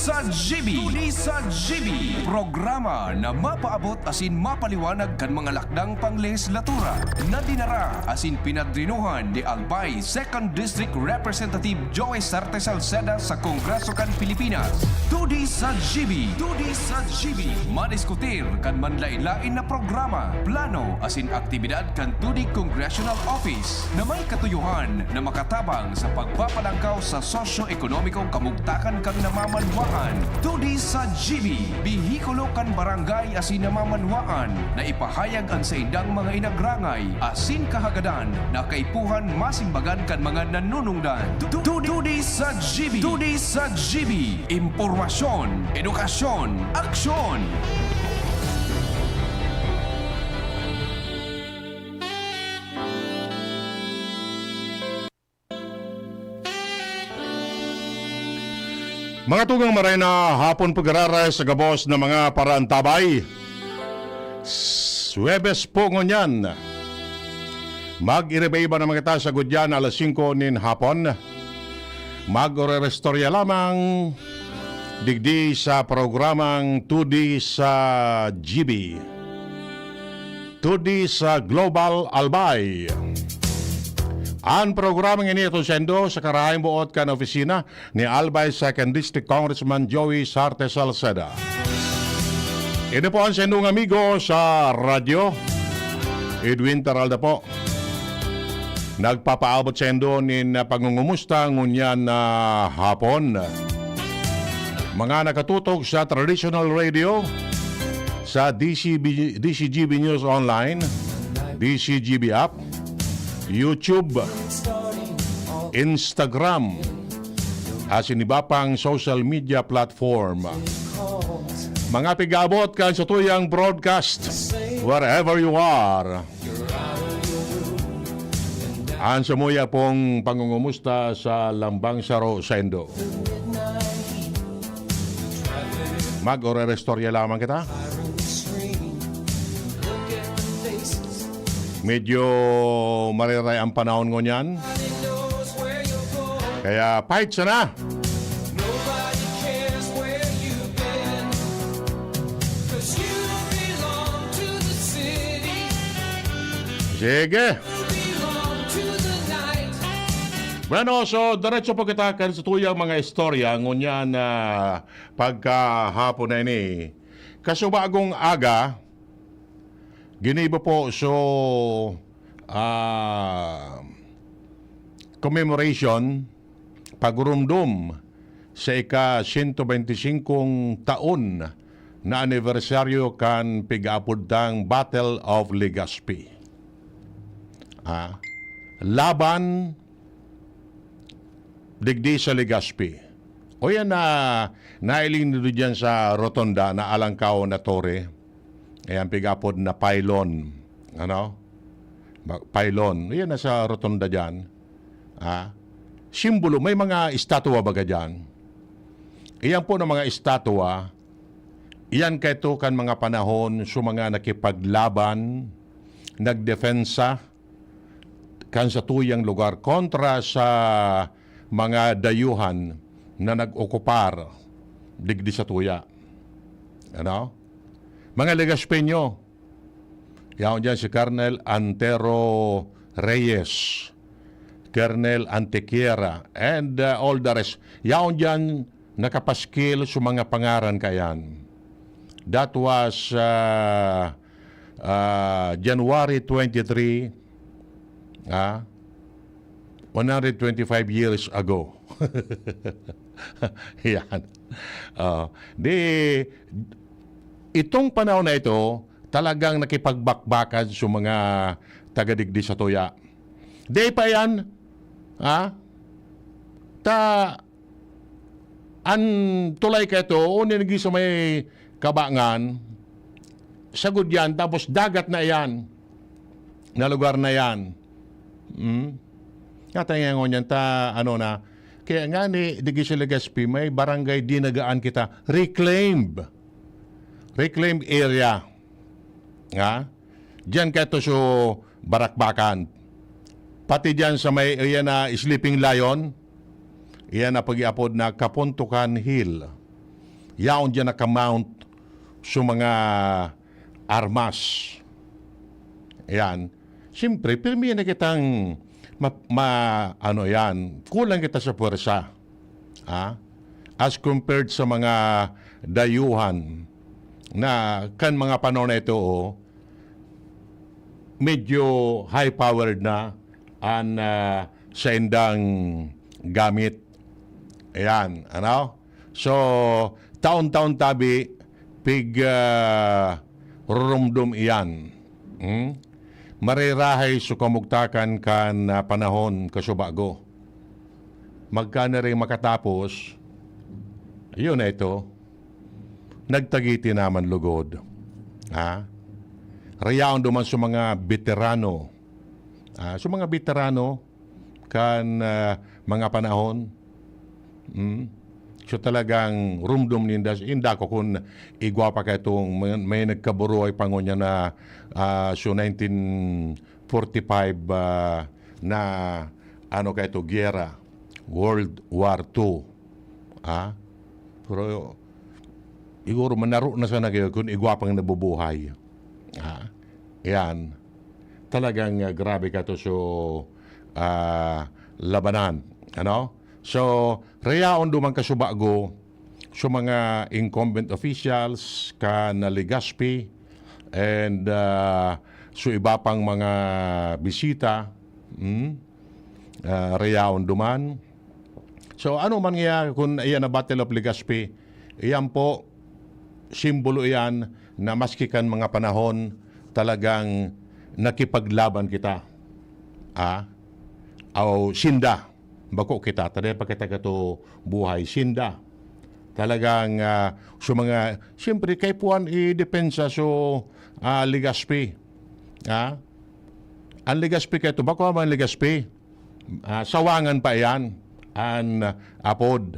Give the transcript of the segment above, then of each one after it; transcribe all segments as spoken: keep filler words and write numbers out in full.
Sa G B, Tuni sa G B, programa na mapaabot asin mapaliwanag kan mga lakdang panglehislatura na dinara asin pinadrinuhan ni Albay Second District Representative Joey Sarte Salceda sa Kongreso kan Pilipinas. Tuni sa G B, Tuni sa G B, madiskutir kan manlain-lain na programa, plano asin aktibidad kan Tuni Congressional Office na may katuyohan na makatabang sa pagpapalangkaw sa sosyo-ekonomikong kamugtakan kan namamanwaan. Tuni sa G B, bihikulo kan barangay asin namamanwaan na ipahayag an saindang mga inagrangay asin kahagadan na kaipuhan masimbagan kan mga nanunungdan. Tu-, tu-, Tuni sa G B, Tuni sa G B, impormasyon, edukasyon, aksyon. Mga tugang, maray na hapon, pagkararay sa gabos na mga paraantabay. Swebes po ngunyan. Mag-iriba-iba naman kita sa gudyan, alas singko nin hapon. Mag-orerestorya lamang digdi sa programang Tuni sa G B. Tuni sa Global Albay. An programang ini aton saindo sa karahayang boot kan opisina ni Albay Second District Congressman Joey Sarte Salceda. Ini po an saindong amigo sa radyo, Edwin Taralda po. Nagpapaabot saindo nin pangungumusta ngunyan na hapon. Mga nakatutok sa traditional radio, sa D C B, D C G B News Online, D C G B app, YouTube, Instagram, asin iba pang social media platform. Mga pig-aabot kan satuyang broadcast, wherever you are. An samuya pong pangungumusta sa lambang saro saindo. Mag-orerestorya lamang kita. Medyo mareray ang panahon ngunyan. Kaya fight sana. Nobody cares where you've been, 'cause you belong to the city. Sige. You belong to the night. Bueno, so diretso po kita kan satuyang mga istorya ngunyan na pagkahapon na ini. Kasubagong aga, ginibo po so, ah, commemoration, pagurumdom sa ika-sento beinti singkong taon na anibersaryo kan pigaapod tang Battle of Legazpi. Ah, laban digdi sa Legazpi. O yan na nailing nindo diyan sa rotonda na alangkaw na tore. Ayan, pig-apod na pylon. Ano? Ba-, pylon. Ayan, nasa rotonda diyan. Ah, simbolo, may mga estatwa baga diyan. Iyan po ng mga estatwa, iyan kaito kan mga panahon sa mga nakipaglaban, nagdepensa, kan satuyang lugar kontra sa mga dayuhan na nag-okupar digdi satuya. Ano? Mga Legazpeño, yaon diyan si Colonel Antero Reyes, Colonel Antequera, and, uh, all the rest. Yaon diyan nakapaskil sa mga pangaran kayan. That was, uh, uh, January twenty-three, ah, one hundred twenty-five years ago. Yan. Oh, di, itong panahon na ito, talagang nakipagbakbakan sa mga taga-digdi satuya. Di pa yan, ha? Ta, an tulay kaito, uni nagi sa may kabangan, sagod yan, tapos dagat na yan, na lugar na yan. Hmm? Katayangon yan, ta, ano na, kaya nga ni, digi sa Legazpi, may barangay Dinagaan kita, reclaimed. Reclaimed area. Nga? Diyan kaito so barakbakan. Pati diyan sa may, iyan na Sleeping Lion, iyan na pag-iapod na Kapuntukan Hill. yaon diyan naka-mount sa mga armas. Ayan. Siyempre, pirmi na kitang ma-, ma-, ano yan, kulang kita sa puwersa. Ha? As compared sa mga dayuhan na kan mga panahon na ito, oh, medyo high-powered na an, ah, saindang gamit. Ayan, ano? So, taon-taon tabi, pig, ah, rurumdom iyan. Hmm? Marirahay so kamugtakan kan, ah, panahon kasubago. Magkano rin makatapos, yun na ito. Nagtagiti naman lugod. Ha? Rayaon duman sa mga veterano. Ah, sa mga veterano kan, ah, mga panahon. Mm. So, talagang rumdom ninda, inda ko kun igwa pa kaitong may, may nagkaburuhay pa ngunyan na, ah, so nineteen forty-five, ah, na ano kaito, giyera, World War Two. Ah? Pero siguro manaro na sana kayo kun igwa pang nabubuhay. Ah? Yan. Talagang, ah, grabe ka to, so, ah, labanan. Ano? So, rayaon duman kasubago, so mga incumbent officials kan Legazpi and, ah, so iba pang mga bisita, hmm? Ah, rayaon duman. So, ano man nga kun iyan na Battle of Legazpi, iyan po, simbolo iyan na maski kan mga panahon talagang nakipaglaban kita. Ah? Aw, sinda. Bako kita, ta dai pa kita kato buhay, sinda. Talagang, ah, so mga, siyempre, kaipuhan idepensa so, ah, Legazpi. Ah? An Legazpi kaito, bako man Legazpi. Ah, Sawangan pa iyan, an, ah, apod.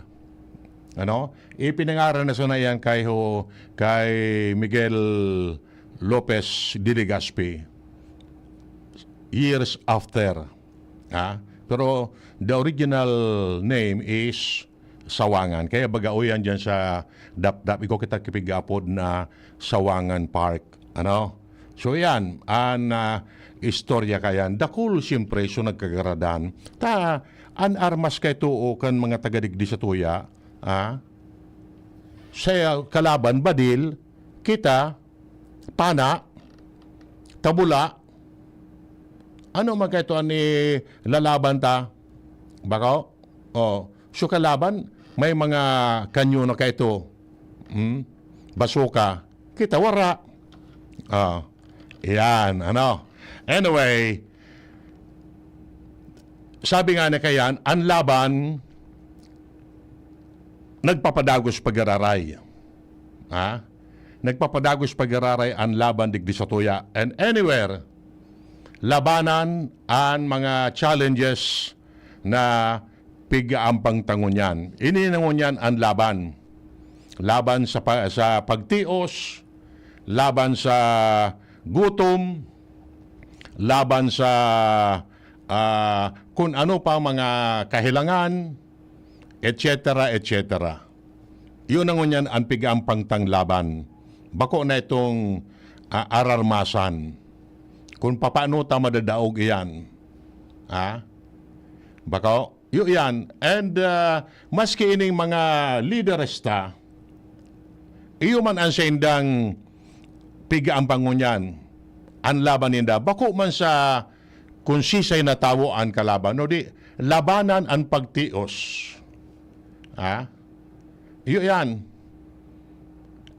Ano? Ipinangaran na sana iyan kay ho, kay Miguel Lopez de Legazpi. Years after. Ha? Pero the original name is Sawangan. Kaya baga, o yan dyan sa Dapdap, ikaw kita kipig-apod na Sawangan Park. Ano? So yan, an, ah, istorya kayan. Dakul, siyempre, so nagkagaradan. Ta, an armas kay too kan mga taga digdi sa tuya, ah, sa kalaban, badil, kita, pana, tabula. Ano man kaito an ilalaban ta? Bako? Oh, so kalaban, may mga kanyon na kaito. Hmm? Basuka. Kita wara. Ah, yan, ano. Anyway, sabi nga na kayan, an laban nagpapadagos pag-araray. Ha? Nagpapadagos pag-araray an laban digdi sa tuya. And anywhere, labanan an mga challenges na pig-aampang ta ngunyan. Ini na ngunyan an laban. Laban sa pa-, sa pagtios, laban sa gutom, laban sa, ah, kun ano pa mga kahilangan, et cetera, et cetera. Yun ang ngunyan an pig-aampang tang laban. Bako na itong, ah, ararmasan. Kun papaano ta madadaog iyan. Ha? Bako? Yu-, yan. And, ah, maski ining mga lideres ta, iyo man an saindang pig-aampang ngunyan, an laban ninda, bako man sa kun sisay na tawo an kalaban, no, di, labanan an pagtios. Ha? Iyo yan.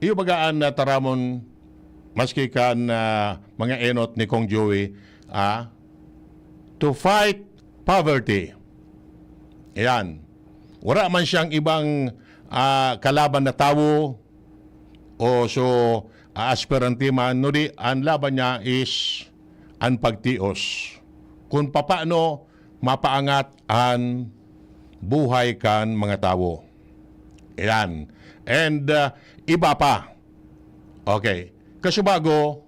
Iyo baga an, ah, taramon, maski kan, ah, mga enot ni Kong Joey, ah, to fight poverty. Ayan. Wala man siyang ibang, ah, kalaban na tawo o so, ah, aspirante man, nudi, ang laban niya is ang pagtios. Kung papaano mapaangat ang buhay kan mga tawo. Ayan. And, ah, iba pa. Okay. Kasubago,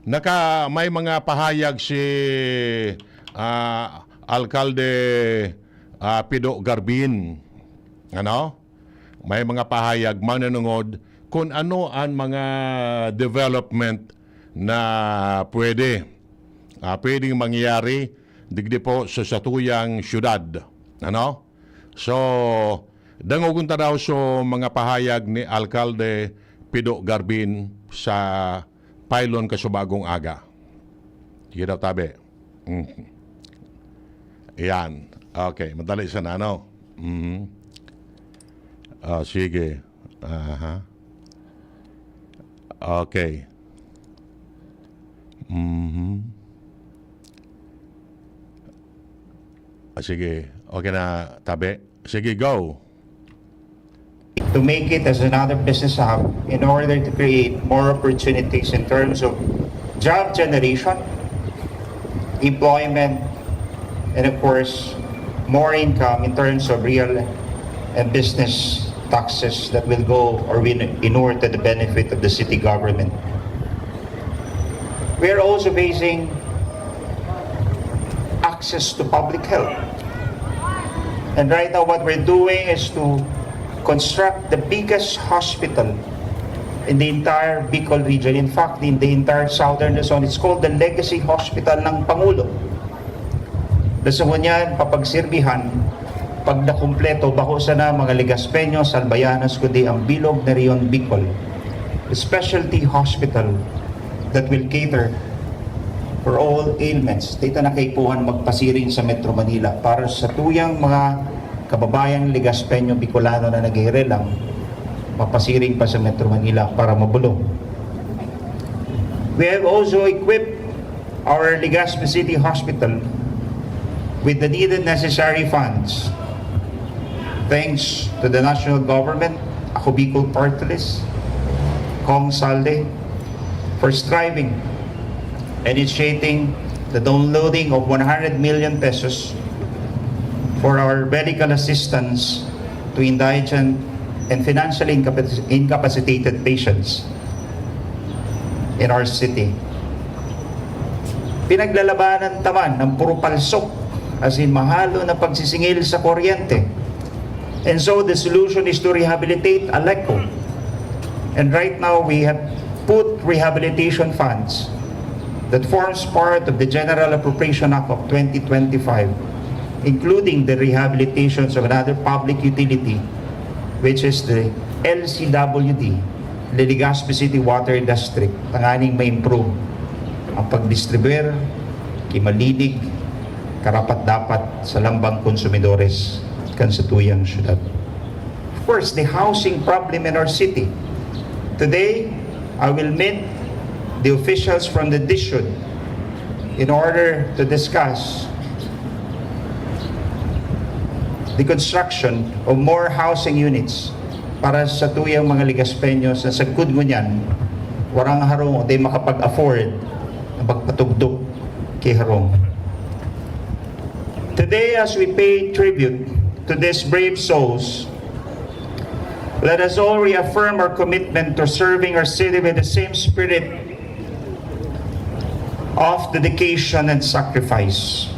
naka-, may mga pahayag si, ah, Alkalde, ah, Pido Garbin. Ano? may mga pahayag manunungod kun ano an mga development na pwede, ah, pwedeng mangyari digdi po sa satuyang syudad. Ano? So, dangogon ta daw so mga pahayag ni Alkalde Pido Garbin sa Pylon kasubagong aga. Sige daw, tabi. Mm. Yan. Okay, madali sana, ano? Mhm. Ah, sige. Aha. Okay. Mhm. Ah, sige. Okay na, tabi. Sige, go. To make it as another business hub in order to create more opportunities in terms of job generation, employment, and of course, more income in terms of real and business taxes that will go or will inure to the benefit of the city government. We are also facing access to public health. And right now, what we're doing is to construct the biggest hospital in the entire Bicol region. In fact, in the entire Southern Luzon, it's called the Legacy Hospital ng Pangulo. Na sa ngunyan, papagsirbihan, pag nakumpleto, bako sana mga Legaspeños, Albayanos, kundi ang bilog na Rion Bicol. A specialty hospital that will cater for all ailments. Dito na kaipuhan magpasiring sa Metro Manila para sa tuyang mga kababayang Legaspeño Bicolano na naghihirelang, mapasiring pa sa Metro Manila para mabulong. We have also equipped our Legazpi City Hospital with the needed necessary funds. Thanks to the national government, Ako Bicol Party List, Cong Saldi, for striving and initiating the downloading of one hundred million pesos for our medical assistance to indigent and financially incapac- incapacitated patients in our city. Pinaglalabanan ta man ang puro palsok, as in mahalo na pagsisingil sa kuryente. And so the solution is to rehabilitate Aleco. And right now we have put rehabilitation funds that forms part of the General Appropriation Act of twenty twenty-five, including the rehabilitations of another public utility, which is the L C W D, Legazpi City Water District, tanganing ma-improve ang pagdistribuir ki malinig, karapat-dapat sa lambang konsumidores kan satuyang syudad. Of course, the housing problem in our city. Today, I will meet the officials from the DISUD in order to discuss the construction of more housing units para sa tuyang mga Legaspeños na sagkod ngunyan, warang harong o di makapag-afford na magpatugdok ki harong. Today, as we pay tribute to these brave souls, let us all reaffirm our commitment to serving our city with the same spirit of dedication and sacrifice.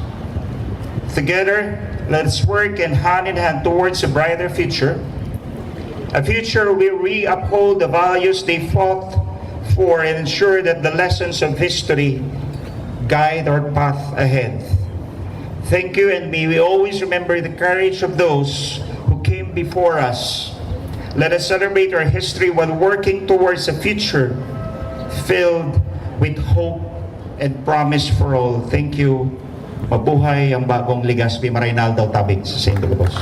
Together, let's work in hand in hand towards a brighter future, a future where we uphold the values they fought for and ensure that the lessons of history guide our path ahead. Thank you, and may we always remember the courage of those who came before us. Let us celebrate our history while working towards a future filled with hope and promise for all. Thank you. Mabuhay ang bagong Legazpi. Maray na aldaw tabi sa Saint Ilocos.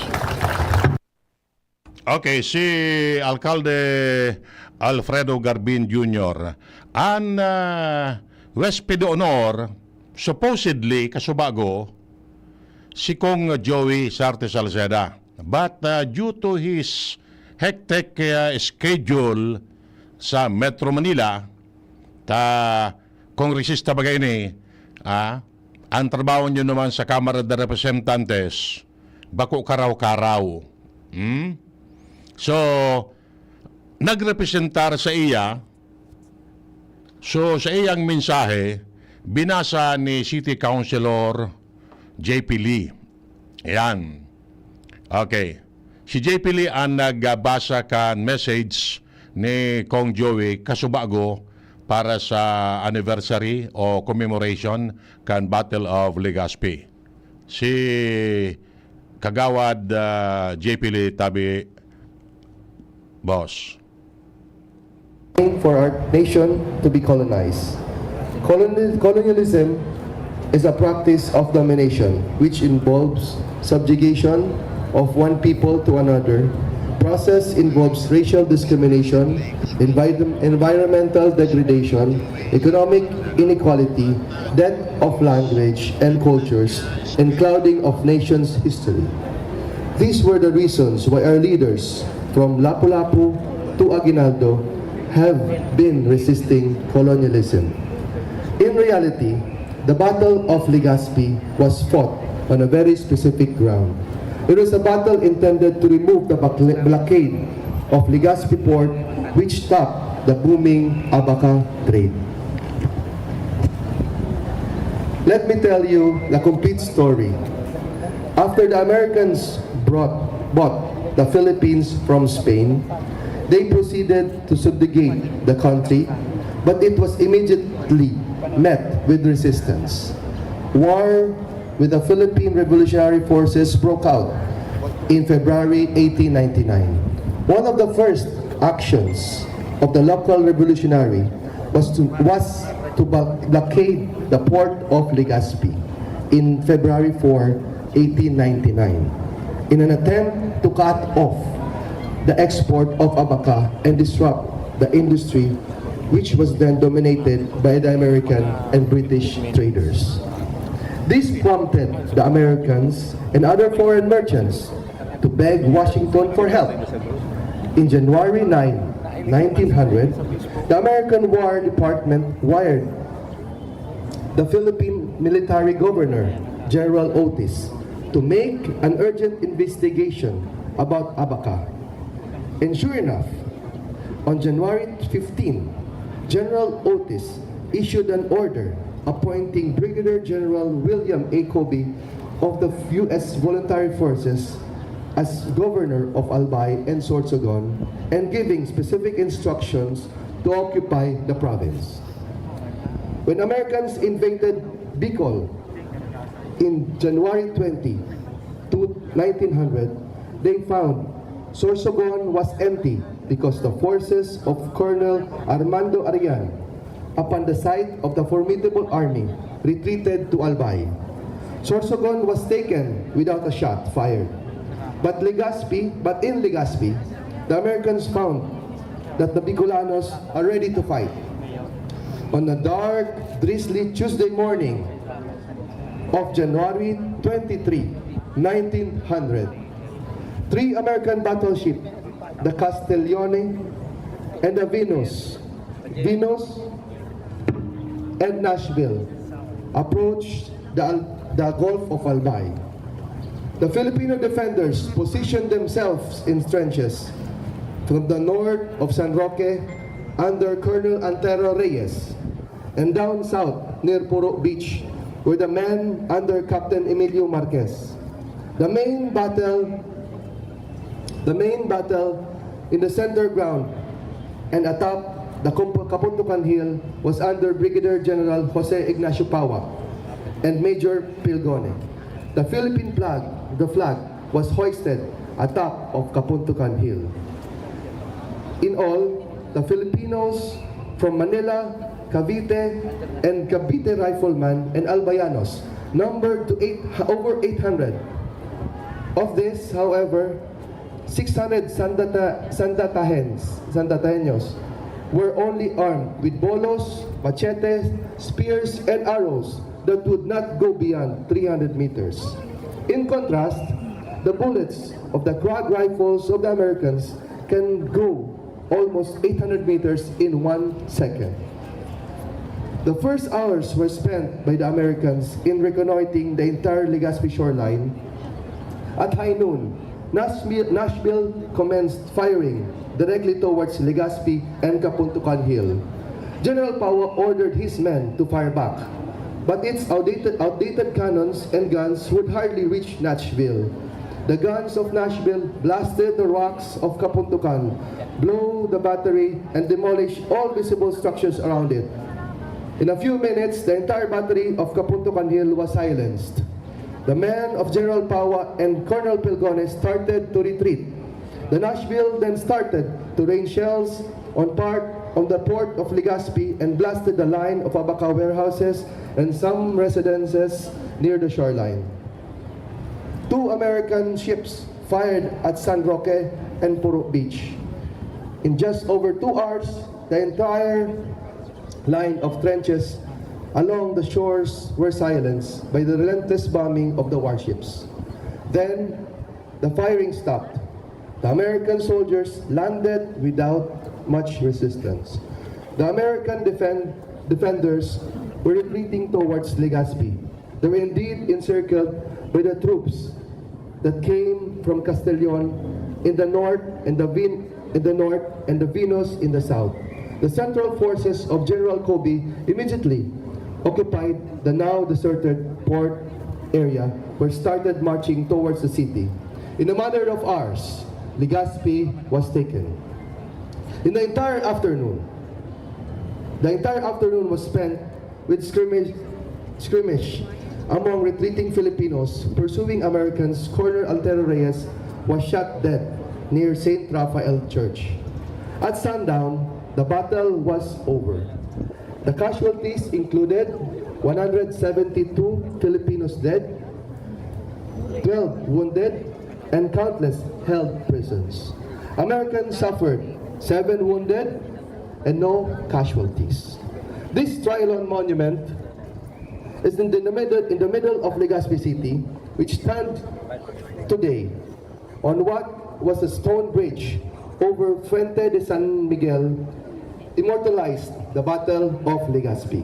Okay, si Alkalde Alfredo Garbin Junior. An ah, huesped de honor, supposedly, kasubago, si Cong Joey Sarte Salceda. But ah, due to his hectic ah, schedule sa Metro Manila, ta kongresista baga ini, ah, ang trabaho niyo naman sa Kamara de Representantes, bako karaw-karaw. Hmm? So, nagrepresentar sa iya, so sa iyang mensahe, binasa ni City Councilor J P Lee. Ayan. Okay. Si J P Lee ang nagbasa kan message ni Kong Joey kasubago para sa anniversary o commemoration kan Battle of Legazpi. Si Kagawad, ah, J P Lee tabi, boss. For our nation to be colonized. Coloni- colonialism is a practice of domination which involves subjugation of one people to another. Process involves racial discrimination, environ- environmental degradation, economic inequality, death of language and cultures, and clouding of nations' history. These were the reasons why our leaders, from Lapu-Lapu to Aguinaldo, have been resisting colonialism. In reality, the Battle of Legazpi was fought on a very specific ground. It was a battle intended to remove the bacl- blockade of Legazpi port, which stopped the booming abaca trade. Let me tell you the complete story. After the Americans brought, bought the Philippines from Spain, they proceeded to subjugate the country, but it was immediately met with resistance. War with the Philippine Revolutionary Forces broke out in February eighteen ninety-nine. One of the first actions of the local revolutionary was to, was to blo- blockade the port of Legazpi in February four, eighteen ninety-nine, in an attempt to cut off the export of abaca and disrupt the industry, which was then dominated by the American and British traders. This prompted the Americans and other foreign merchants to beg Washington for help. In January nine, nineteen hundred, the American War Department wired the Philippine military governor, General Otis, to make an urgent investigation about abaca. And sure enough, on January fifteen, General Otis issued an order appointing Brigadier General William A. Coby of the U S Voluntary Forces as governor of Albay and Sorsogon and giving specific instructions to occupy the province. When Americans invaded Bicol in January twenty, nineteen hundred, they found Sorsogon was empty because the forces of Colonel Armando Arrian, upon the sight of the formidable army, retreated to Albay. Sorsogon was taken without a shot fired. But Legazpi, but in Legazpi, the Americans found that the Bicolanos are ready to fight. On a dark, drizzly Tuesday morning of January twenty-three, nineteen hundred, three American battleships, the Castiglione and the Venus, Venus and Nashville, approached the, Al- the Gulf of Albay. The Filipino defenders positioned themselves in trenches from the north of San Roque under Colonel Antero Reyes, and down south near Puro Beach were the men under Captain Emilio Marquez. The main battle, the main battle in the center ground and atop the Comp- Kapuntukan Hill was under Brigadier General Jose Ignacio Pawa and Major Pilgone. The Philippine flag, the flag was hoisted atop of Kapuntukan Hill. In all, the Filipinos from Manila, Cavite, and Cavite Rifleman and Albayanos numbered to eight, over eight hundred. Of this, however, six hundred Sandata, Sandatahens, Sandataheños were only armed with bolos, machetes, spears, and arrows that would not go beyond three hundred meters. In contrast, the bullets of the Krag rifles of the Americans can go almost eight hundred meters in one second. The first hours were spent by the Americans in reconnoitering the entire Legazpi shoreline. At high noon, Nashville, Nashville commenced firing directly towards Legazpi and Kapuntukan Hill. General Pawa ordered his men to fire back, but its outdated, outdated cannons and guns would hardly reach Nashville. The guns of Nashville blasted the rocks of Kapuntukan, blew the battery, and demolished all visible structures around it. In a few minutes, the entire battery of Kapuntukan Hill was silenced. The men of General Pawa and Colonel Pilgones started to retreat. The Nashville then started to rain shells on part on the port of Legazpi and blasted the line of Abaca warehouses and some residences near the shoreline. Two American ships fired at San Roque and Purok Beach. In just over two hours, the entire line of trenches along the shores were silenced by the relentless bombing of the warships. Then, the firing stopped. The American soldiers landed without much resistance. The American defend, defenders were retreating towards Legazpi. They were indeed encircled by the troops that came from Castellon in the north and the Vin in the north and the Venus in the south. The central forces of General Coby immediately occupied the now deserted port area where started marching towards the city. In a matter of hours, Legazpi was taken. In the entire afternoon, the entire afternoon was spent with skirmish, skirmish among retreating Filipinos pursuing Americans. Colonel Altero Reyes was shot dead near Saint Raphael Church. At sundown, the battle was over. The casualties included one hundred seventy-two Filipinos dead, twelve wounded, and countless held prisons. Americans suffered, seven wounded, and no casualties. This Trilon monument is in the middle, in the middle of Legazpi City, which stands today on what was a stone bridge over Fuente de San Miguel, immortalized the Battle of Legazpi.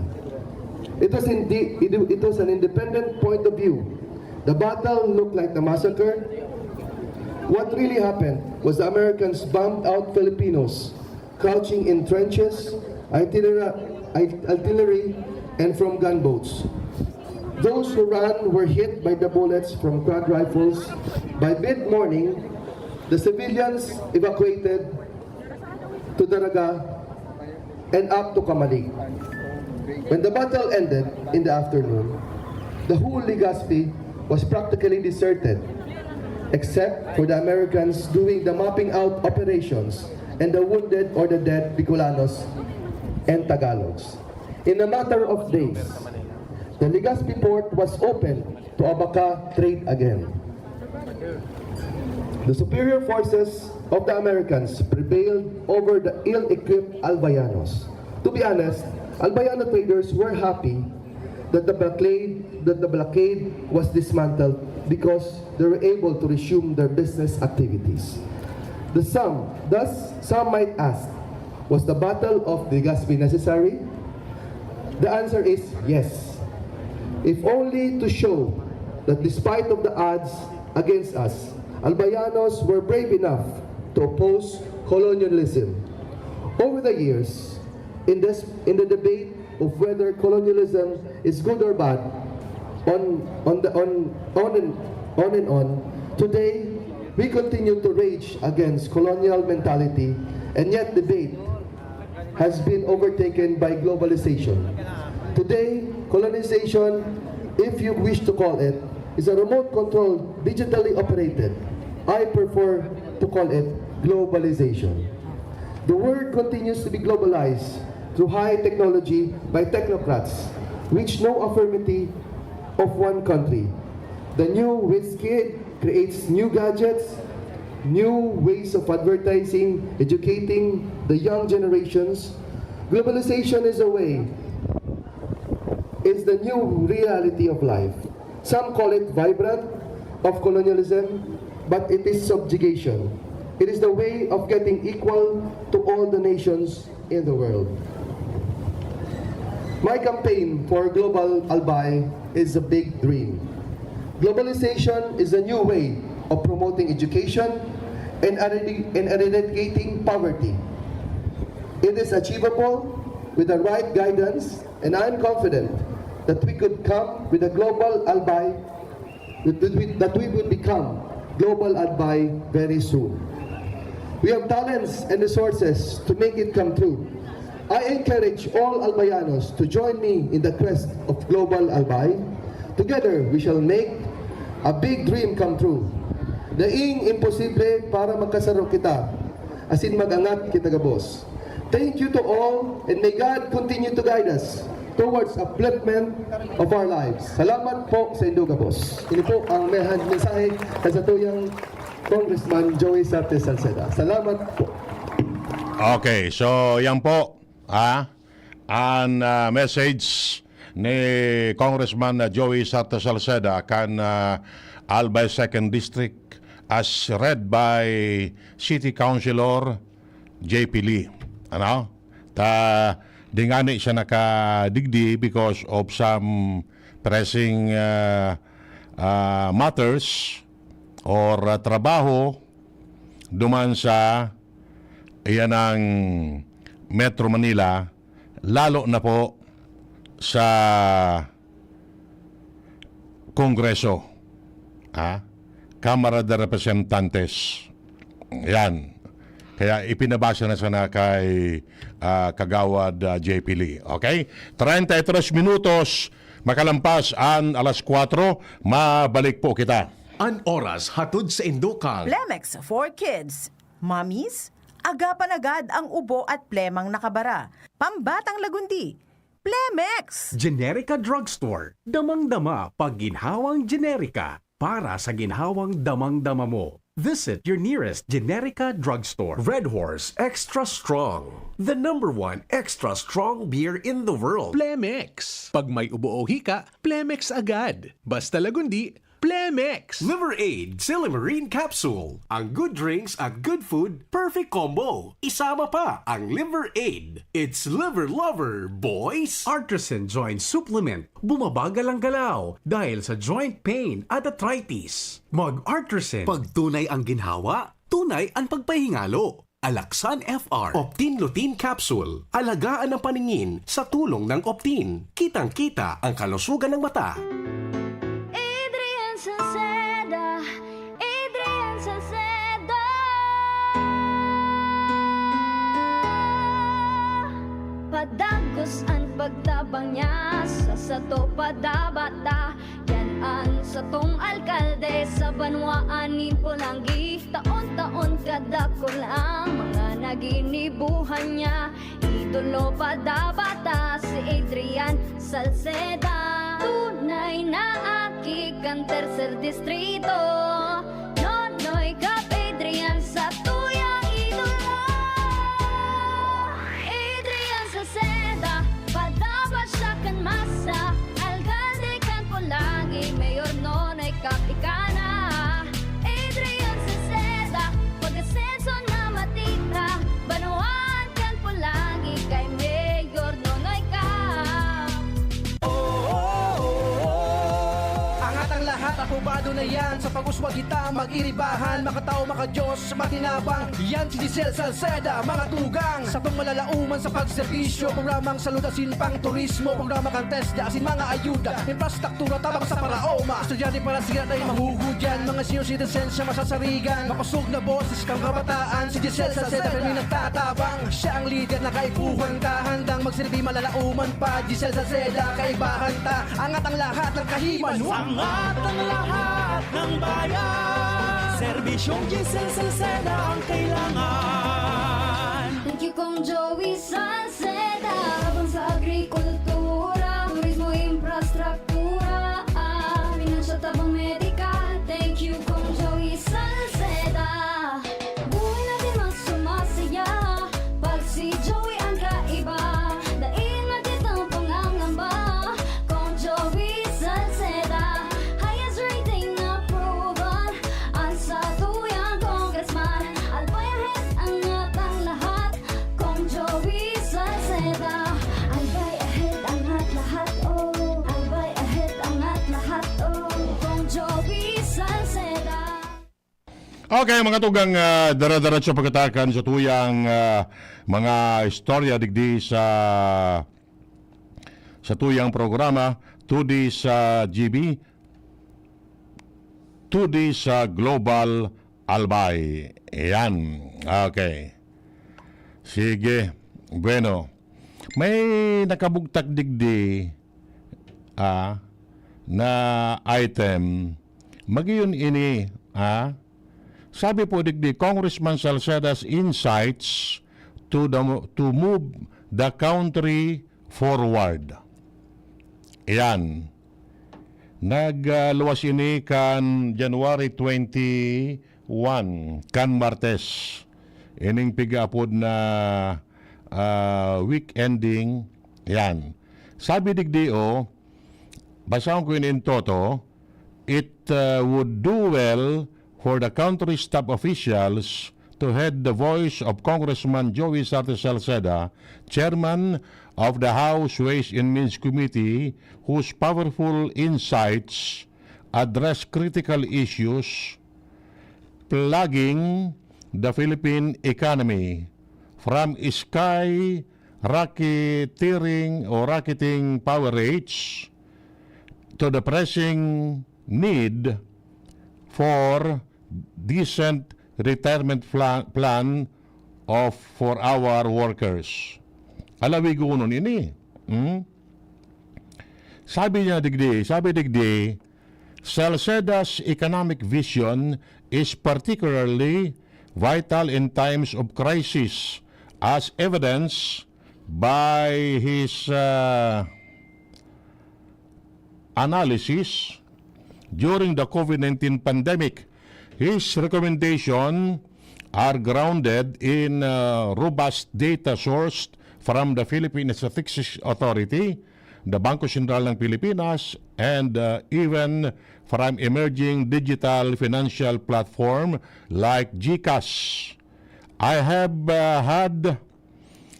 It was, indi- it, it was an independent point of view. The battle looked like the massacre. What really happened was the Americans bombed out Filipinos crouching in trenches, artillery, artillery, and from gunboats. Those who ran were hit by the bullets from Krag rifles. By mid-morning, the civilians evacuated to Daraga and up to Camalig. When the battle ended in the afternoon, the whole Legazpi was practically deserted, except for the Americans doing the mopping out operations and the wounded or the dead Bicolanos and Tagalogs. In a matter of days, the Legazpi port was opened to Abaca trade again. The superior forces of the Americans prevailed over the ill-equipped Albayanos. To be honest, Albayano traders were happy that the blockade that the blockade was dismantled because they were able to resume their business activities. The some, thus, some might ask, was the Battle of Legazpi necessary? The answer is yes. If only to show that despite of the odds against us, Albayanos were brave enough to oppose colonialism. Over the years, in this in the debate of whether colonialism is good or bad, on on the on on and on and on, today we continue to rage against colonial mentality, and yet debate has been overtaken by globalization. Today, colonization, if you wish to call it, is a remote control, digitally operated. I prefer to call it globalization. The world continues to be globalized through high technology by technocrats, which no affirmity of one country. The new rich kid creates new gadgets, new ways of advertising, educating the young generations. Globalization is a way, is the new reality of life. Some call it vibrant of colonialism, but it is subjugation. It is the way of getting equal to all the nations in the world. My campaign for Global Albay is a big dream. Globalization is a new way of promoting education and eradi- and eradicating poverty. It is achievable with the right guidance, and I am confident that we could come with a global Albay, that we, that we would become Global Albay very soon. We have talents and resources to make it come true. I encourage all Albayanos to join me in the quest of Global Albay. Together, we shall make a big dream come true. Daing imposible para magkasaro kita, asin mag-angat kita gabos. Thank you to all, and may God continue to guide us towards upliftment of our lives. Salamat po sa indo gabos. Ini po ang mehan mensahe kan satuyang Congressman Joey Sarte Salceda. Salamat po. Okay, so yan po, ha? Ang ah, message ni Congressman ah, Joey Sarte Salceda kan ah, Albay Second District, as read by City Councilor J P Lee. Ano? Ta, di ngani siya nakadigdi because of some pressing ah, ah, matters or ah, trabaho duman sa iyan ang Metro Manila, lalo na po sa Kongreso, ha? Kamara de Representantes. Yan. Kaya ipinabasa na sana kay ah, Kagawad ah, J P Lee. Okay? Treinta y tres minutos makalampas an alas kwatro, mabalik po kita. An oras hatod sa indo kan Plemex for Kids. Mommies, agapan agad ang ubo at plemang nakabara. Pambatang lagundi, Plemex! Generica Drugstore. Damang-dama pag ginhawang Generica para sa ginhawang damang-dama mo. Visit your nearest Generica Drugstore. Red Horse Extra Strong. The number one extra strong beer in the world. Plemex. Pag may ubo o hika, Plemex agad. Basta lagundi, Plemex. Liver Aid Silymarin Capsule. Ang good drinks at good food, perfect combo. Isama pa ang Liver Aid. It's Liver Lover, boys! Artisan Joint Supplement. Bumabagal ang galaw dahil sa joint pain at arthritis. Mag-Artisan. Pag tunay ang ginhawa, tunay ang pagpahingalo. Alaxan F R, Optin Lutein Capsule. Alagaan ang paningin sa tulong ng Optin. Kitang-kita ang kalusugan ng mata. Adrian Salceda, Adrian Salceda. Padagos an pagtabang niya, sa sato padabata. Yan an satong alkalde sa banwaan nin Polangui. Taon-taon kadakul ang mga naginibuhan niya. Idolo padabata si Adrian Salceda. Tunay na aki kan tercer distrito. Nonoy Cap Adrian satuyang idolo. Adrian Salceda, padaba siya kan masa. Alkalde kan Polangui, Mayor Nonoy Cap ika na. Adrian Salceda, pag-asenso na matira. Banwaan kan Polangui kay Mayor Nonoy Cap. Angat ang lahat, aprobado na yan. Sa pag-uswag kita, mag-iribahan, makatao, makadiyos, matinabang. Yan si Giselle Salceda, mga tugang. Satong malalauman sa pagserbisyo, programang salud asin pang turismo, programa kan TESDA asin mga ayuda, infrastruktura tabang sa paraoma. Estudyante para siya tayo mahuhudyan, mga senior citizens siya masasarigan. Makosog na boses kang kabataan, si Giselle Salceda kami nagtatabang. Siya ang leader na kaipuhan ka, handang magsilbi malalauman pa. Giselle Salceda, kaibahan ta, angat ang lahat ng kahiman. Angat ang lahat ng bayan. Serbisyong Giselle Salceda ang kailangan. Thank you, Kong Joey Salceda. Tabang sa agrikultura, turismo, infrastruktura, ah, pinansyal, tabang medikal. Thank you, Kong Joey Salceda. Buhay natin mas sumasaya pag si Joey ang kaiba. Dai na kitang pangangamba, Kong Joey Salceda. Highest rating approval ang satuyang congressman. Albay ahead, angat ang lahat, Kong Joey Salceda. Albay ahead, angat lahat, oh. Albay ahead, angat lahat, oh. Kong Joey Salceda. Okay, mga tugang, ah, dara-daratso pagkatakan sa tuyang ah, mga istorya digdi sa sa tuyang programa, Todi sa G B. Today sa Global Albay. Yan. Okay. Sige. Bueno. May nakabugtak digdi, ah, na item. Mag-iyon ini, ah. Sabi po digdi, Congressman Salceda's insights to the, to move the country forward. Yan. Nagluwas ini kan January twenty-one, kan Martes. Ining pigaapod na, ah, week ending. Yan. Sabi digdi, oh, basahon ko ini in toto, it, uh, would do well for the country's top officials to heed the voice of Congressman Joey Sarte Salceda, chairman of the House Ways and Means Committee, whose powerful insights address critical issues plaguing the Philippine economy, from skyrocketing or rocketing power rates to the pressing need for decent retirement fla-, plan of, for our workers. Alawi gunon ini. Hmm? Sabi niya digdi, sabi digdi, Salceda's economic vision is particularly vital in times of crisis, as evidenced by his, uh, analysis during the COVID nineteen pandemic. His recommendation are grounded in, uh, robust data sourced from the Philippine Statistics Authority, the Bangko Sentral ng Pilipinas, and, uh, even from emerging digital financial platform like GCash. I have, uh, had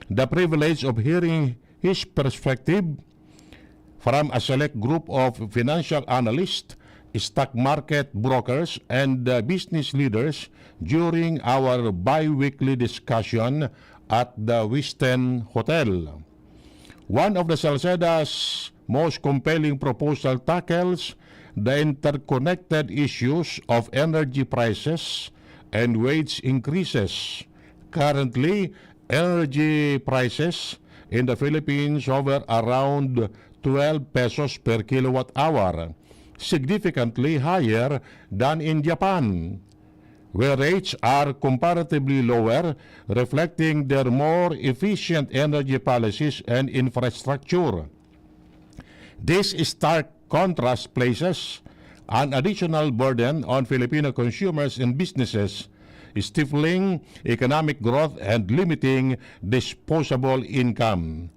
the privilege of hearing his perspective from a select group of financial analysts, stock market brokers, and, uh, business leaders during our bi-weekly discussion at the Westin Hotel. One of the Salceda's most compelling proposal tackles the interconnected issues of energy prices and wage increases. Currently, energy prices in the Philippines hover around twelve pesos per kilowatt hour, significantly higher than in Japan, where rates are comparatively lower, reflecting their more efficient energy policies and infrastructure. This stark contrast places an additional burden on Filipino consumers and businesses, stifling economic growth and limiting disposable income.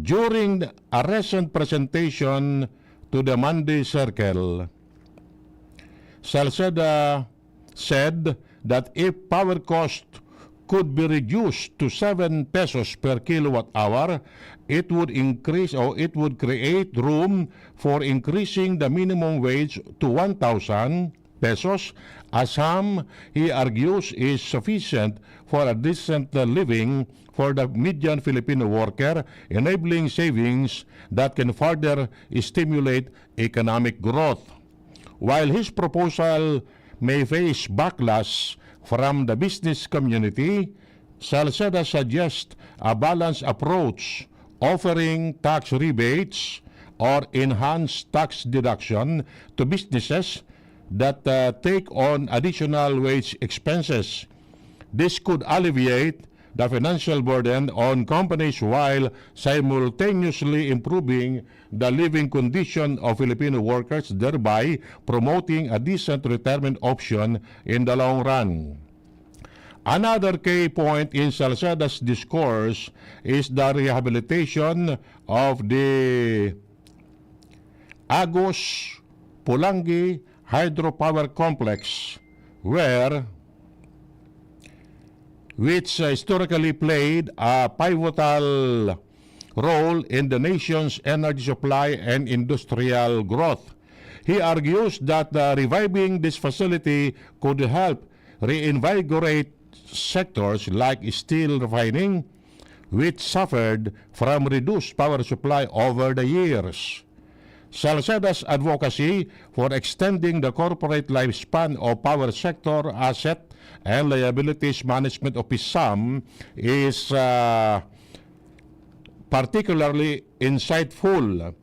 During a recent presentation to the Monday Circle, Salceda said that if power cost could be reduced to seven pesos per kilowatt hour, it would increase, or it would create room for increasing the minimum wage to one thousand pesos, a sum he argues is sufficient for a decent living for the median Filipino worker, enabling savings that can further stimulate economic growth. While his proposal may face backlash from the business community, Salceda suggests a balanced approach, offering tax rebates or enhanced tax deduction to businesses that, uh, take on additional wage expenses. This could alleviate the financial burden on companies while simultaneously improving the living condition of Filipino workers, thereby promoting a decent retirement option in the long run. Another key point in Salceda's discourse is the rehabilitation of the Agus Pulangi Hydropower Complex, where, which historically played a pivotal role in the nation's energy supply and industrial growth. He argues that, uh, reviving this facility could help reinvigorate sectors like steel refining, which suffered from reduced power supply over the years. Salceda's advocacy for extending the corporate lifespan of power sector asset and liabilities management of PISAM is, uh, particularly insightful.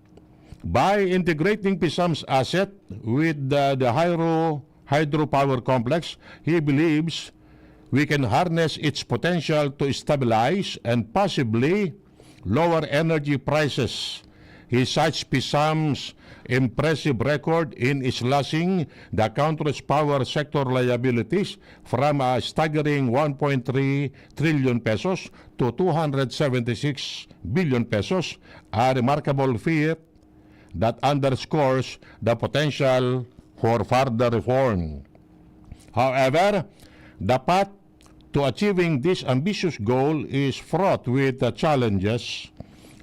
By integrating PISAM's asset with the, the hydro, hydropower complex, he believes we can harness its potential to stabilize and possibly lower energy prices. He cites PISAM's impressive record in slashing the country's power sector liabilities from a staggering one point three trillion pesos to two hundred seventy-six billion pesos, a remarkable feat that underscores the potential for further reform. However, the path to achieving this ambitious goal is fraught with, uh, challenges,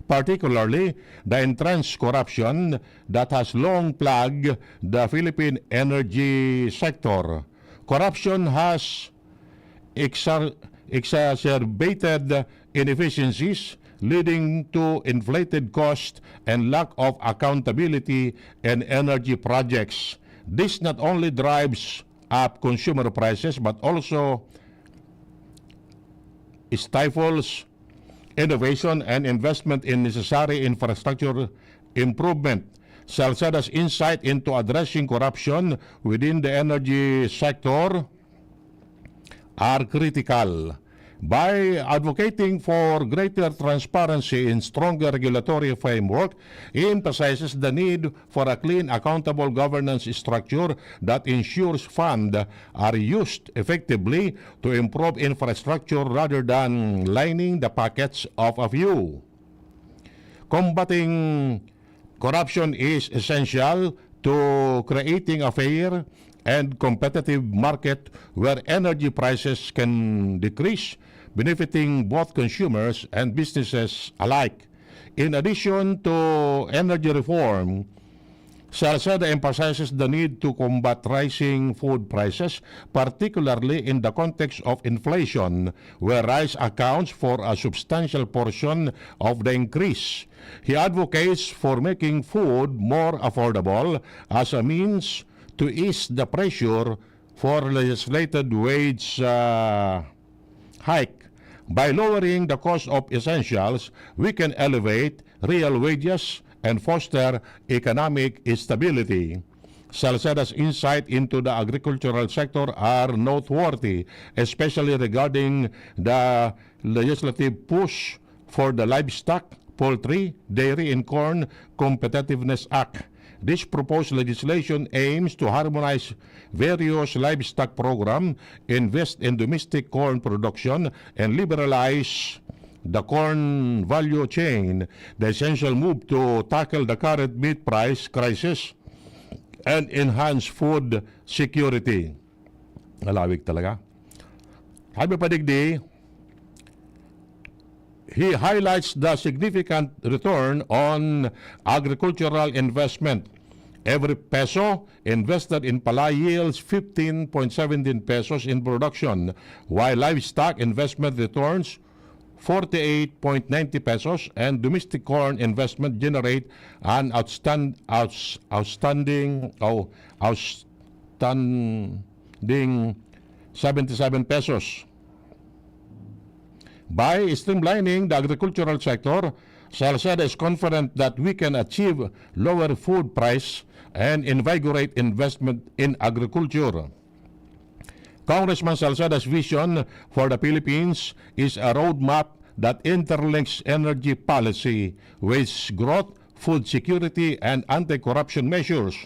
particularly the entrenched corruption that has long plagued the Philippine energy sector. Corruption has exar-, exacerbated inefficiencies, leading to inflated cost and lack of accountability in energy projects. This not only drives up consumer prices but also stifles innovation and investment in necessary infrastructure improvement. Salceda's insight into addressing corruption within the energy sector are critical. By advocating for greater transparency and stronger regulatory framework, he emphasizes the need for a clean, accountable governance structure that ensures funds are used effectively to improve infrastructure rather than lining the pockets of a few. Combating corruption is essential to creating a fair and competitive market where energy prices can decrease, benefiting both consumers and businesses alike. In addition to energy reform, Salceda emphasizes the need to combat rising food prices, particularly in the context of inflation, where rice accounts for a substantial portion of the increase. He advocates for making food more affordable as a means to ease the pressure for legislated wage, uh, hike. By lowering the cost of essentials, we can elevate real wages and foster economic stability. Salceda's insight into the agricultural sector are noteworthy, especially regarding the legislative push for the Livestock, Poultry, Dairy and Corn Competitiveness Act. This proposed legislation aims to harmonize various livestock program, invest in domestic corn production, and liberalize the corn value chain, the essential move to tackle the current meat price crisis and enhance food security. Alawig talaga. Sabi pa digdi, he highlights the significant return on agricultural investment. Every peso invested in palay yields fifteen point seventeen pesos in production, while livestock investment returns forty-eight point ninety pesos, and domestic corn investment generate an outstand-, outs-, outstanding, oh, outstanding seventy-seven pesos. By streamlining the agricultural sector, Salceda is confident that we can achieve lower food price and invigorate investment in agriculture. Congressman Salceda's vision for the Philippines is a roadmap that interlinks energy policy, wage growth, food security, and anti-corruption measures.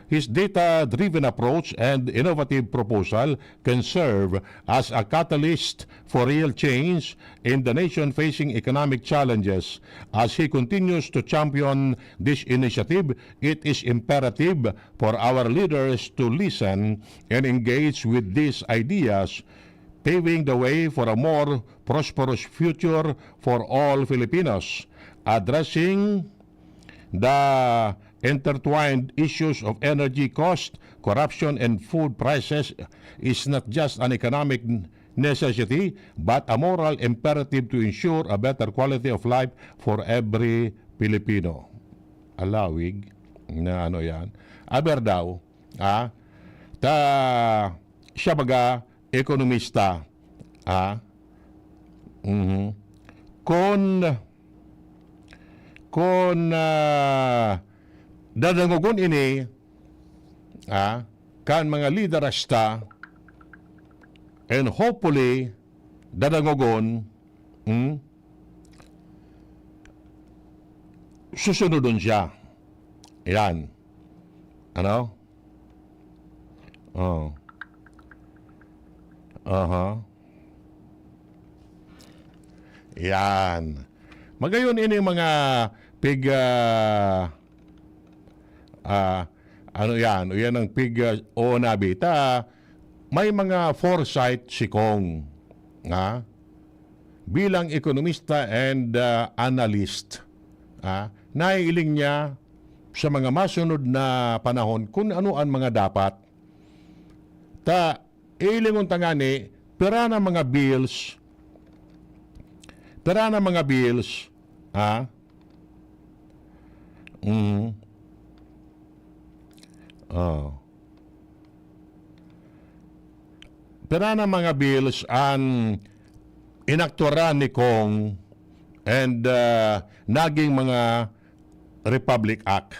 His data-driven approach and innovative proposal can serve as a catalyst for real change in the nation facing economic challenges. As he continues to champion this initiative, it is imperative for our leaders to listen and engage with these ideas, paving the way for a more prosperous future for all Filipinos. Addressing the intertwined issues of energy cost, corruption, and food prices is not just an economic necessity, but a moral imperative to ensure a better quality of life for every Filipino. Alawig. Na ano yan. Aber daw, ah, ta, siya baga, ekonomista. Ah, mhm. Kon, kon, ah, dadangogon ini, ah, kan mga lideres ta, and hopefully, dadangogon, hmm, susunodon siya. Yan. Ano? Oh. Aha. Yan. Magayon ini mga pig, ah, ah, ano yan? O yan ang pig, ah, o nabita. May mga foresight si Kong. Ha? Bilang ekonomista and, ah, analyst. Ha? Naiiling niya sa mga masunod na panahon kung ano ang mga dapat. Ta, ilingon ta ngani, pira na mga bills, pira na mga bills, ha? Mhm. Oh. Pira na mga bills an inakturan ni Kong and, ah, naging mga Republic Act,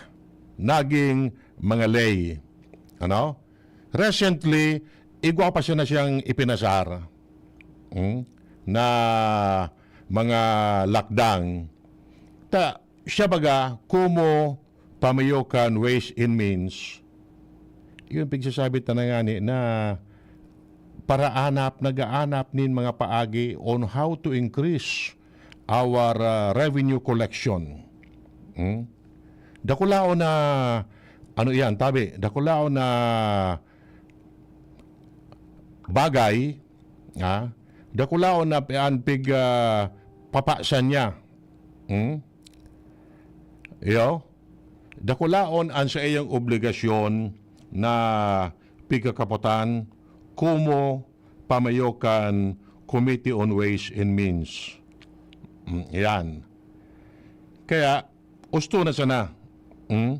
naging mga ley. Ano? Recently, igwa pa siya na siyang ipinasar, hmm, na mga lakdang. Ta, siya baga, kumo pamayo kan Ways and Means, yung pigsasabi ta na ngani na paraanap, nagaanap nin mga paagi on how to increase our, ah, revenue collection. Hmm? Dakulaon na, ano iyan, tabi, dakulaon na bagay, ha? Dakulaon na pi-, an pig, ah, papasan niya. Hmm? Iyo, dakulaon an saiyang obligasyon na pigkakapotan komo pamayo kan Committee on Ways and Means. Mm, iyan. Kaya, husto na sana, mm,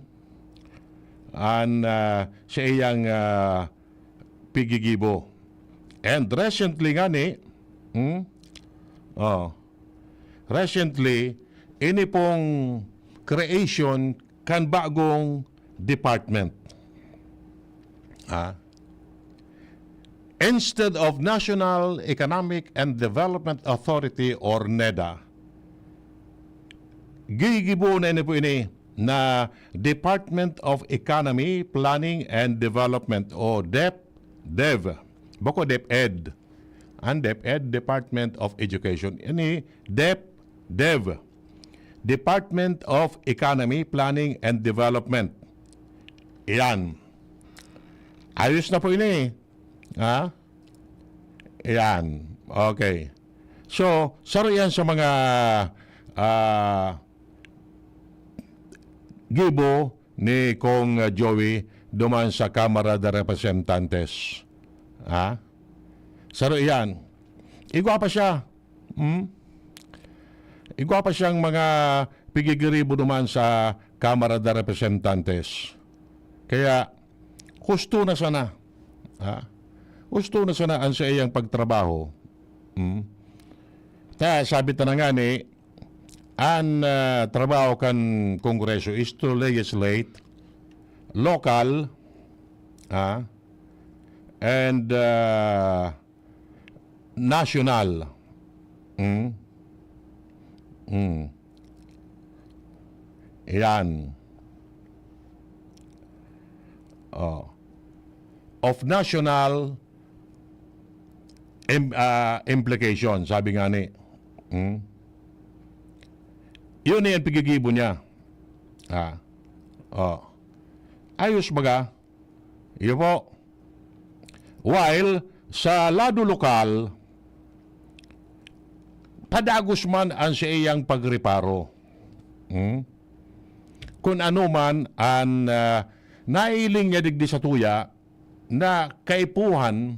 an, ah, saiyang, ah, pigigibo. And recently ngani, mm, oh, recently, ini pong creation kan bagong department. Ah, instead of National Economic and Development Authority or NEDA, gigibo na ini po ini na Department of Economy, Planning and Development o DEP, DEV. Bako DepEd. An DepEd, Department of Education. Ini DEP, DEV. Department of Economy, Planning and Development. Iyan. Ayos na po ini. Ha? Iyan. Okay. So, saro iyan sa mga, ah, gibo ni Kong, ah, Joey duman sa Kamara de Representantes. Ha? Saro iyan. Igwa pa siya. Hmm? Igwa pa siyang mga pigigiribo duman sa Kamara de Representantes. Kaya, husto na sana. Ha? Husto na sana an saiyang pagtrabaho. Hmm? Ta, sabi ta na ngani, an, ah, trabaho kan Kongreso is to legislate local, ah, and, ah, national. Hmm? Hmm. Yan. Oh. Of national im-, ah, implication, sabi ngani. Hmm? Yun na yan, pigigibo niya. Ah. Oh. Ayos baga? Iyo po. While sa lado lokal, padagos man an saiyang pagreparo. Hmm? Kun ano man an, ah, nailing niya digdi sa tuya na kaipuhan,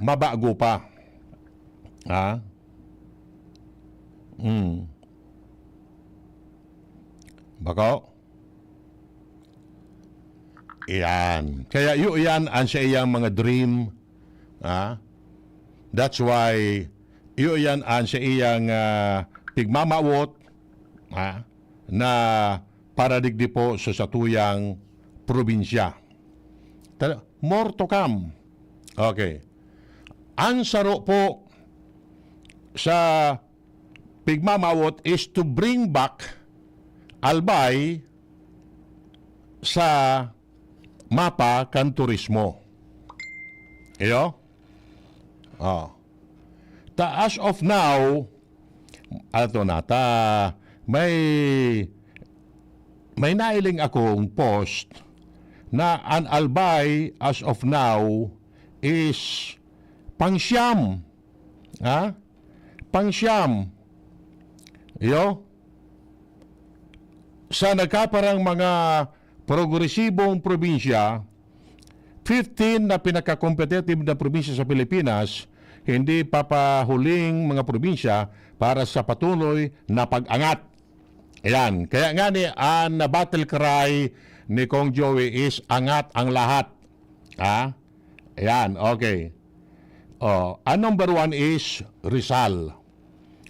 mabago pa. Ha? Hmm. Bako? Iyan. Kaya iyo iyan an sa iyang mga dream. Ah? That's why iyo iyan an sa iyang ah, pigmamawot ah, na para digdi po sa satuyang probinsya. Ta- More to come. Okay. Ang saro po sa pigmamawot is to bring back Albay sa mapa kan turismo. Iyo? Oh. Ta as of now, ato na, ta may, may nailing akong post na an Albay as of now is pangsyam. Ha? Pangsyam. Iyo? Sa nagkaparang mga progresibong probinsya, fifteen na pinaka-competitive na probinsya sa Pilipinas, hindi papahuling mga probinsya para sa patuloy na pag-angat. Ayan. Kaya nga ni, ang battle cry ni Kong Joey is angat ang lahat. Ha? Ayan, okay. Oh, ang number one is Rizal.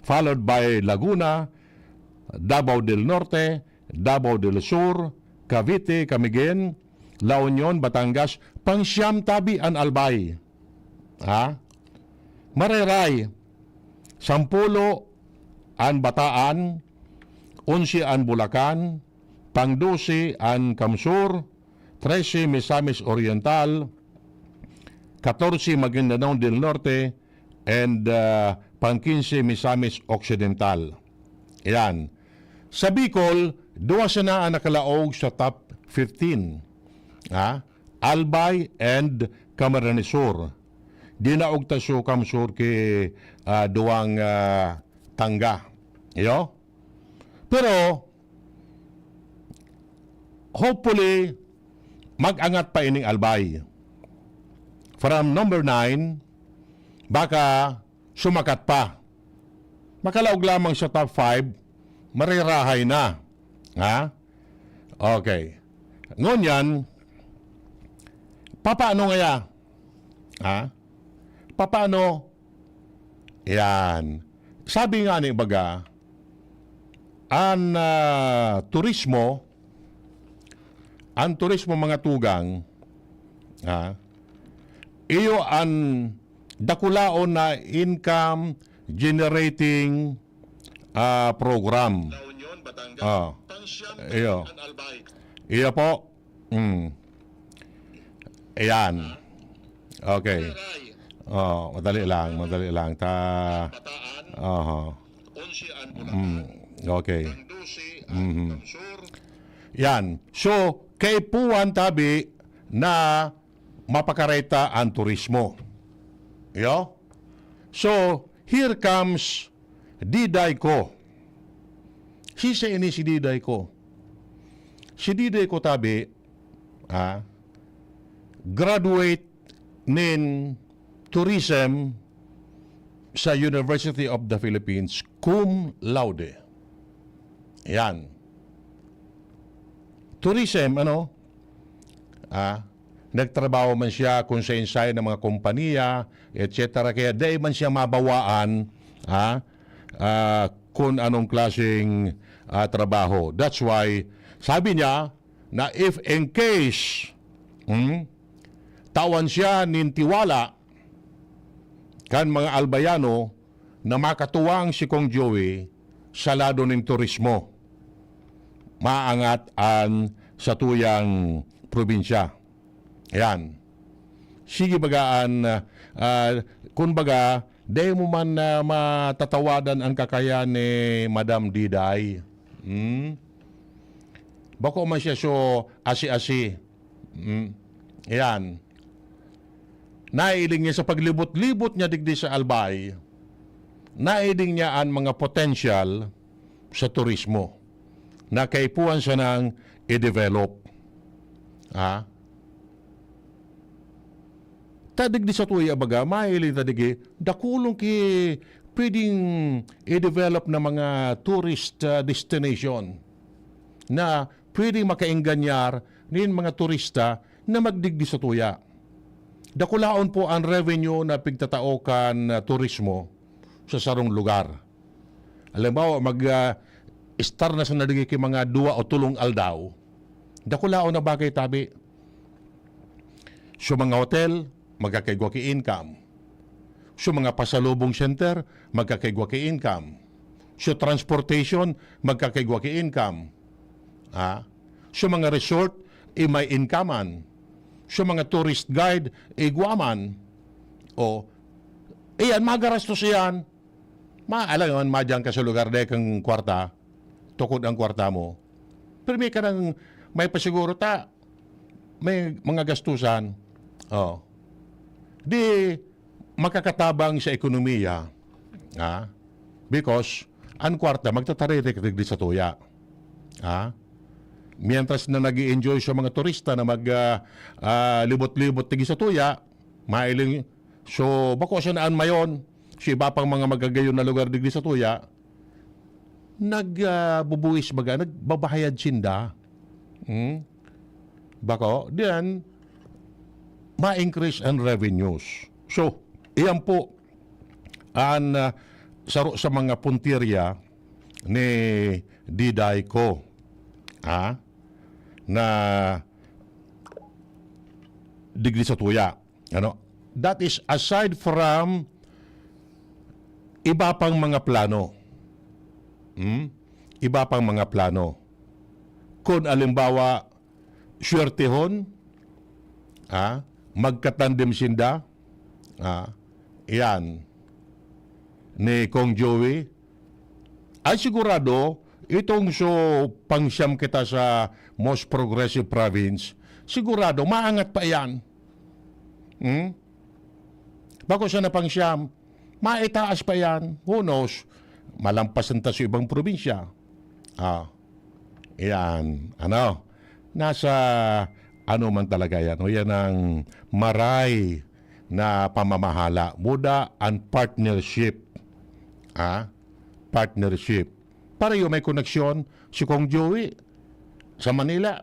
Followed by Laguna, Davao del Norte, Davao del Sur, Cavite, Camiguin, La Union, Batangas, pangsyam tabi an Albay. Ha? Mareray, sampulo an Bataan, onse an Bulacan, pang-dose an Kamsur, trese Misamis Oriental, katorse Maguindanao del Norte, and ah, pang-kinse Misamis Occidental. Yan. Sa Bicol, duwa sana ang nakalaog sa top fifteen. Ha? Albay and Camarines Sur. Dinaog ta so Kamsur ki ah, duwang ah, tangga. Iyo? Pero, hopefully, mag-angat pa ining Albay. From number nine, baka sumakat pa. Makalaog lamang sa top five, marirahay na. Ha? Okay. Ngunyan, papaano ngaya? Ha? Papaano? Yan. Sabi nga ni baga, an ah, turismo, ang turismo, mga tugang, ha, iyo an dakulaon na income generating ah, program. La Union, Batangas, Ah. Pangsyam Iyo. Tabi an Albay. Iyo po. Mm. Ayan. Okay. Peray, Oh, madali lang, madali lang. Ta Bataan, Aha. Onse an Bulacan, Mm, okay. Ang Dose an Mhm. Kamsur. Yan. So, kaipuhan tabi na mapakareta ang turismo. Yo? So, here comes Diday Ko. Sisay ini si Diday Ko? Si Diday Ko tabi, ah, graduate nin tourism sa University of the Philippines, cum laude. Yan. Tourism, ano? Ah, nagtrabaho man siya kung sain-sain na mga kompanya, et cetera. Kaya dai man siya mabawaan, ah, ah, kung anong klaseng, ah, trabaho. That's why, sabi niya na if in case, hmm, tawan siya nin tiwala kan mga Albayano na makatuwang si Kong Joey sa lado nin turismo, maangat an satuyang probinsya. Ayan. Sige baga an, ah, kun baga, dai mo man, ah, matatawadan an kakayan ni Madam Diday. Hmm? Bako man siya so asi-asi. Hmm. Ayan. Nailing niya sa paglibot-libot niya digdi sa Albay, nailing niya an mga potensyal sa turismo na kaipuhan sanang i-develop. Ha? Ta digdi sa tuya baga, mahiling ta digi, dakulon ki pwedeng i-develop na mga tourist, ah, destination na pwedeng makaingganyar nin mga turista na magdigdi sa tuya. Dakulaon po ang revenue na pigtatao kan, ah, turismo sa sarong lugar. Halimbawa, mag, ah, estar na sa nadigdi ki mga duwa o tulong aldaw. Dakulaon na bagay tabi. So, mga hotel, magkakaigwa ki income. So, mga pasalubong center, magkakaigwa ki income. So, transportation, magkakaigwa ki income. Ha? So, mga resort, i may inkaman. So, mga tourist guide, igwa man. O, iyan, magarastos iyan. Ma, alam mo, madyan ka sa lugar, dahil kang kwarta, tukod ang kwarta mo. Pero may ka nang, may pasiguro ta, may mga gastusan. Oh. Di, makakatabang sa ekonomiya. Ha? Because, ang kwarta, magtataririk-rig sa tuya. Ha? Mientras na nag enjoy sa mga turista na mag, ah, ah, libot-libot tigi sa tuya, mailing, so, bako siya na an mayon, sa iba pang mga magagayon na lugar digdi sa tuya, nag, ah, bubuwis baga, nagbabahayad sinda. Hmm? Bako, then, ma-increase ang revenues. So, iyan po ang, ah, saro sa mga puntirya ni Diday ko, ha? Na digdi sa tuya. Ano? That is aside from iba pang mga plano. Hmm? Iba pang mga plano. Kung alimbawa, swertehon, ah, magkatandem sinda, ah, iyan, ni Kong Joey, ay sigurado, itong so pangsyam kita sa most progressive province, sigurado, maangat pa iyan. Hmm? Bako siya na pangsyam, maitaas pa iyan. Who knows? Malampas ta sa ibang probinsya. Ah, iyan. Ano? Nasa ano man talaga yan. O yan ang maray na pamamahala. Muda ang partnership. Ah? Partnership. Pareho may koneksyon si Kong Joey sa Manila.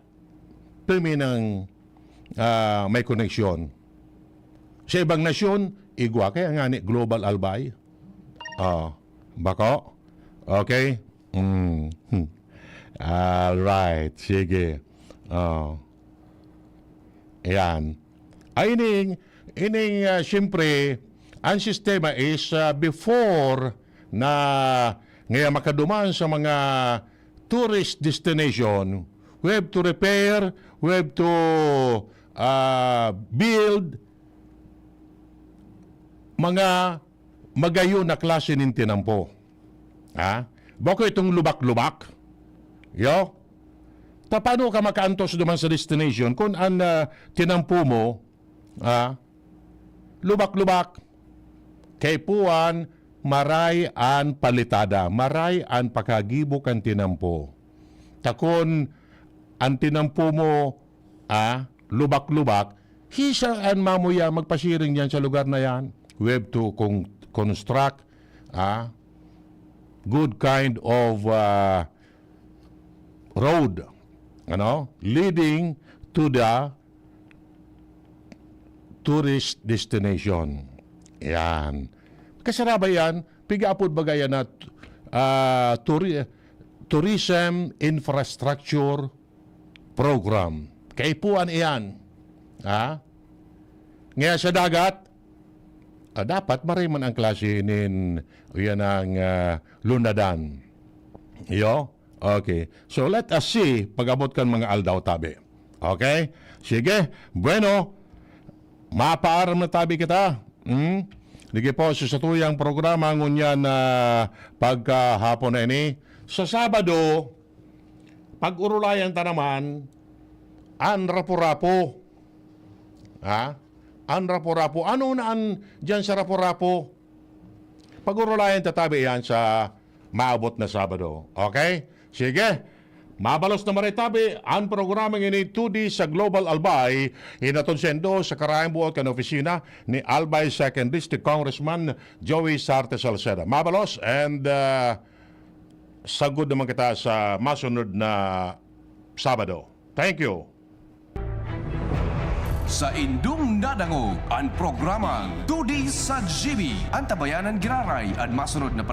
Pirmi nang, ah, may koneksyon. Sa ibang nasyon, igwa. Kaya nga ni Global Albay. Oh, bako? Okay? Mm. Hmm. Alright. Sige. Oh. Ayan. Ay, ining, ining, ah, siyempre, ang sistema is, ah, before na ngayon makaduman sa mga tourist destination, we have to repair, we have to, ah, build mga magayon na klase nin tinampo. Ha? Bako itong lubak-lubak. Yo? Ta, paano ka makaantos duman sa destination kung ang, ah, tinampo mo, ah, lubak-lubak? Kaipuhan, maray an palitada, maray an pakagibo kan tinampo. Ta kun an tinampo mo, ah, lubak-lubak, siisay an mamuya magpasiring diyan sa lugar na yan? We have to con-, construct, ah, good kind of, ah, road, ano, leading to the tourist destination. Yan. Kasaraba yan, pigaapod baga yan na, ah, turi-, tourism infrastructure program. Kaipuhan iyan. Ha? Ngayon sa dagat, ah, dapat maray man ang klase nin, yan ang, ah, lunadan. Iyo? Okay. So, let us see pag-abot kan mga aldaw tabi. Okay? Sige. Bueno, mapaaram na tabi kita. Hmm? Sige po, sa satuyang programa ngunyan na pagkahapon na ini, sa Sabado, pag-urulayan ta naman, an Rapu-Rapu. Ha? An Rapu-Rapu. Ano na an diyan sa Rapu-Rapu? Pag-urulayan ta tabi yan sa maabot na Sabado. Okay? Sige. Mabalos na maritabi an programang ini, Tudi sa Global Albay, hinatod saindo sa karayang buot kan opisina ni Albay Second District Congressman Joey Sarte Salceda. Mabalos and, ah, sagod naman kita sa masunod na Sabado. Thank you. Saindong nadangog an programang Todi sa G B. An tabayanan giraray an masunod na